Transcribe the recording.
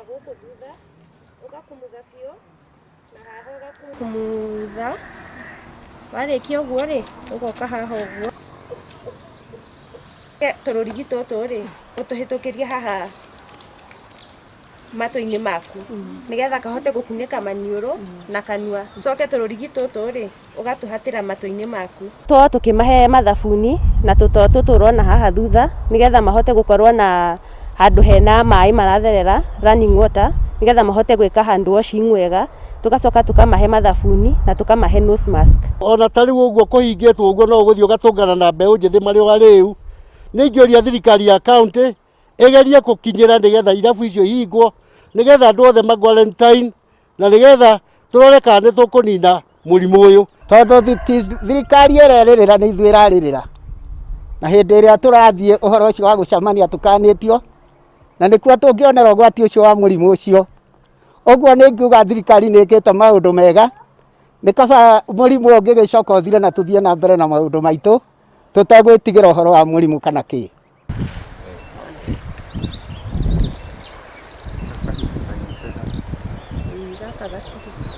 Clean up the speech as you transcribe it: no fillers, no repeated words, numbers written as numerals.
Gũkũ thutha ũgakumutha biũ na haha ũgakumutha. Warĩkia ũguo rĩ, ũgoka haha ũguo tũrũrigi tũtũ rĩ, ũtũhĩtũkĩrie haha matũ-inĩ maku nĩgetha kahote gũkunĩka maniũrũ na kanua. Ũcoke tũrũrigi tũtũ rĩ, ũgatũhatĩra matũ-inĩ maku. Tũkorwo tũkĩmahe mathabuni na tũto tũtũ ũrona haha thutha nĩgetha mahote gũkorwo na handũ hena maĩ maratherera, running water, nĩgetha mahote gwĩka hand washing wega, tũgacoka tũkamahe mathabuni na tũkamahe nose mask. Ona ta rĩu ũguo kũhingĩtwo ũguo no ũgũthiĩ ũgatũngana na mbeũ njĩthĩ marĩ o arĩu. Nĩ ingĩũria thirikari ya county ĩgerie gũkinyĩra nĩgetha irabu icio ihingwo nĩgetha andũ othe ma quarantine na nĩgetha tũrore kana nĩ tũkũnina mũrimũ ũyũ. Tondũ thirikari ĩrerĩrĩra nĩ ithuĩ ĩrarĩrĩra, na hĩndĩ ĩrĩa tũrathiĩ ũhoro ũcio wa gũcemania tũkanĩtio, na nĩkuo tũngĩonera ũgwati ũcio wa mũrimũ ũcio. Ũguo nĩ ingiuga thirikari nĩ ĩkĩte maũndũ mega, nĩ kaba mũrimũ ũyũ ũngĩgĩcoka ũthire na tũthiĩ na mbere na maũndũ maitũ, tũtegwĩtigĩra ũhoro wa mũrimũ kana kĩ.